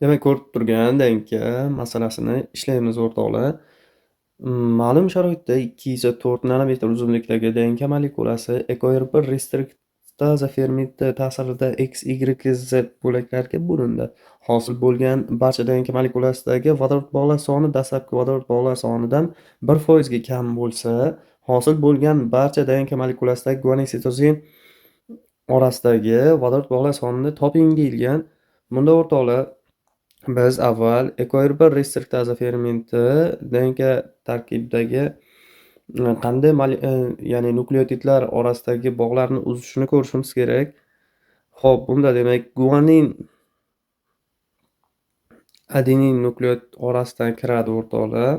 Demak, ko'rib turgan DNK masalasini ishlaymiz, o'rtoqlar. Ma'lum sharoitda 204 nanometr uzunlikdagi DNK molekulasi EcoR1 restriktaza fermenti ta'sirida X, Y, Z bo'laklarga bo'lindi. Hosil bo'lgan barcha DNK molekulasidagi vodorod bog'lar soni dastlabki vodorod bog'lar sonidan 1% ga kam bo'lsa, hosil bo'lgan barcha DNK molekulasidagi guanin sitozin orasidagi vodorod bog'lar sonini toping deyilgan. Bunda, o'rtoqlar, biz avval EcoR1 restriktaza fermenti DNK tarkibidagi qanday ya'ni nukleotidlar orasidagi bog'larni uzishini ko'rishimiz kerak. Xo'p, bunda demak guanin adenin nukleot orasidan kiradi, o'rtoqlar.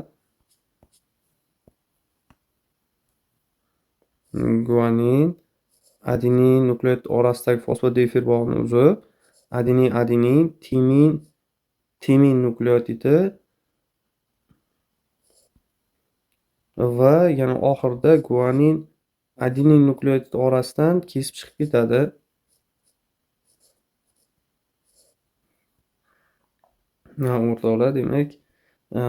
Guanin adenin nukleot orasidagi fosfodiefir bog'ini uzib, adenin adenin timin timin nukleotidi va yana oxirida guanin adenin nukleotidi orasidan kesib chiqib ketadi. O'rtoqlar, demak,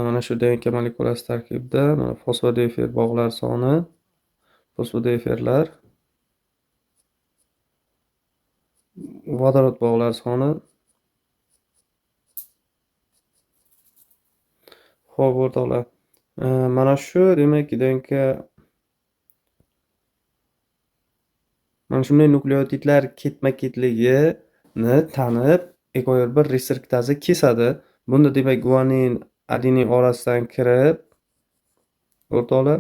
mana shu DNK molekulasi tarkibida mana fosfodiefir bog'lar soni, fosfodiefirlar, vodorod bog'lar soni. Xo'p, o'rtoqlar, mana shu demak DNK mana shunday nukleotidlar ketma-ketligini tanib EcoR1 restriktaza kesadi. Bunda demak guanin adenin orasidan kirib, o'rtoqlar,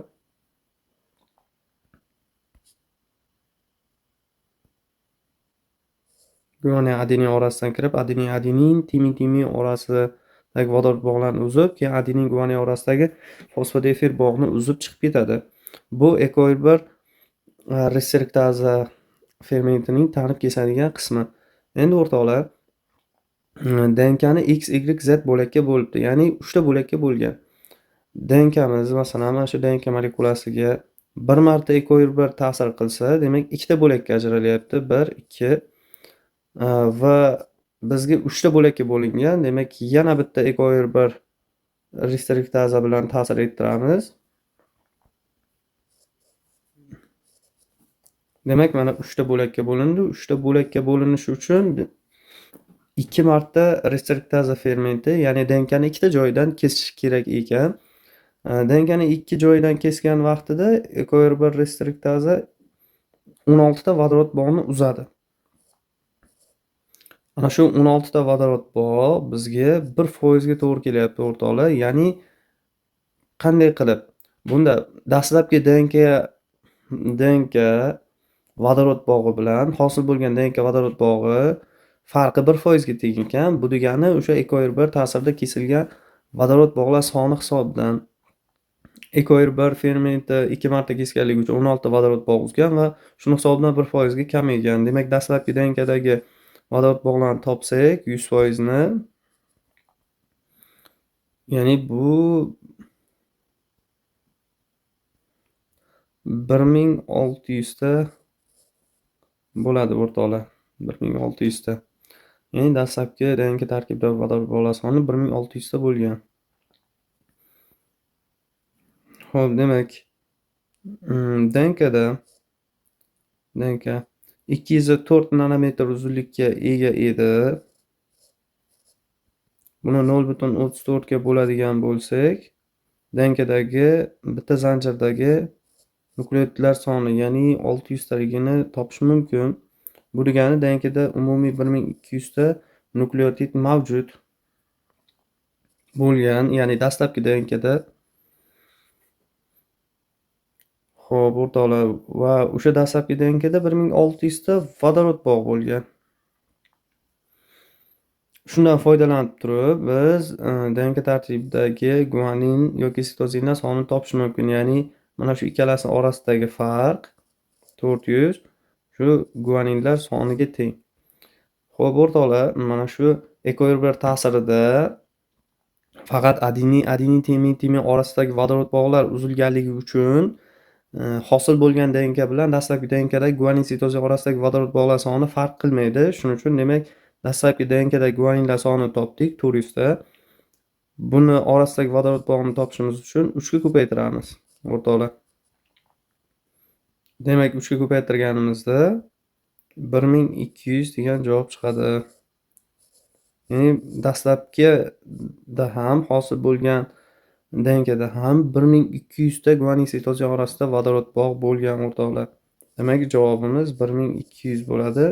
guanin adenin orasidan kirib, adenin adenin timin timin orasidagi vodorod bog'larni uzib, keyin adenin guanin orasidagi fosfodiefir bog'ni uzib chiqib ketadi. Bu EcoR1 restriktaza fermentining tanib kesadigan qismi. Endi, o'rtoqlar, DNKni X, Y, Z bo'lakka bo'libdi, ya'ni 3 ta bo'lakka bo'lgan. DNKmiz, masalan, mana shu DNK molekulasiga bir marta EcoR1 ta'sir qilsa, demak 2 ta bo'lakka ajralyapti. 1, 2 va bizga 3 ta bo'lakka bo'lingan. Demak, yana bitta EcoR1 restriktaza bilan ta'sir ettiramiz. Demak, mana 3 ta bo'lakka bo'lindi. 3 ta bo'lakka bo'linishi uchun 2 marta restriktaza fermenti, ya'ni DNKni 2 ta joyidan kesish kerak ekan. DNKni 2 joyidan kesgan vaqtida EcoR1 restriktaza 16 ta vodorod bog'ni uzadi. Ana shu 16 ta vodorod bog' bizga 1% ga to'g'ri kelyapti, o'rtoqlar. Ya'ni qanday qilib? Bunda dastlabki DNK vodorod bog'i bilan hosil bo'lgan DNK vodorod bog'i farqi 1% ga teng ekan. Bu degani o'sha EcoR1 ta'sirida kesilgan vodorod bog'lar soni hisobidan EcoR1 fermenti 2 marta kesganligi uchun 16 vodorod bog' uzgan va shuni hisobidan 1% ga kamaygan. Demak, dastlabki DNKdagi vodorod bog'larni topsak, 100%ni, ya'ni bu 1600 ta bo'ladi, o'rtoqlar. 1600 ta. Ya'ni dastlabki DNK tarkibida vodorod bog'lar soni 1600 ta bo'lgan. Xo'p, demak, DNKda DNK 204 nanometr uzunlikka ega edi. Buni 0,34 ga bo'ladigan bo'lsak, DNKdagi bitta zanjirdagi nukleotidlar soni, ya'ni 600 taligini topish mumkin. Bu degani DNKda umumiy 1200 ta nukleotid mavjud bo'lgan, ya'ni dastlabki DNKda. Xo'p, o'rtoqlar, va o'sha dastlabki DNKda 1600 ta vodorod bog' bo'lgan. Shundan foydalanib turib, biz DNK tarkibidagi guanin yoki sitozinlar sonini topish mumkin. Ya'ni mana shu ikkalasi orasidagi farq 400 shu guaninlar soniga teng. Xo'p, o'rtoqlar, mana shu EcoR1 ta'sirida faqat adenin, adenin, timin, timin orasidagi vodorod bog'lar uzilganligi uchun hosil bo'lgan DNK bilan dastlabki DNKdagi guanin sitozin orasidagi vodorod bog'lar soni farq qilmaydi. Shuning uchun demak Dastlabki DNKda guaninlar sonini topdik, 400 ta. Buni orasidagi vodorod bog'ini topishimiz uchun 3 ga ko'paytiramiz, o'rtoqlar. Demak, 3 ga ko'paytirganimizda 1200 degan javob chiqadi. Ya'ni dastlabkida ham hosil bo'lgan DNKda ham 1200 ta guanin sitozin orasida vodorod bog' bo'lgan, o'rtoqlar. Demak, javobimiz 1200 bo'ladi.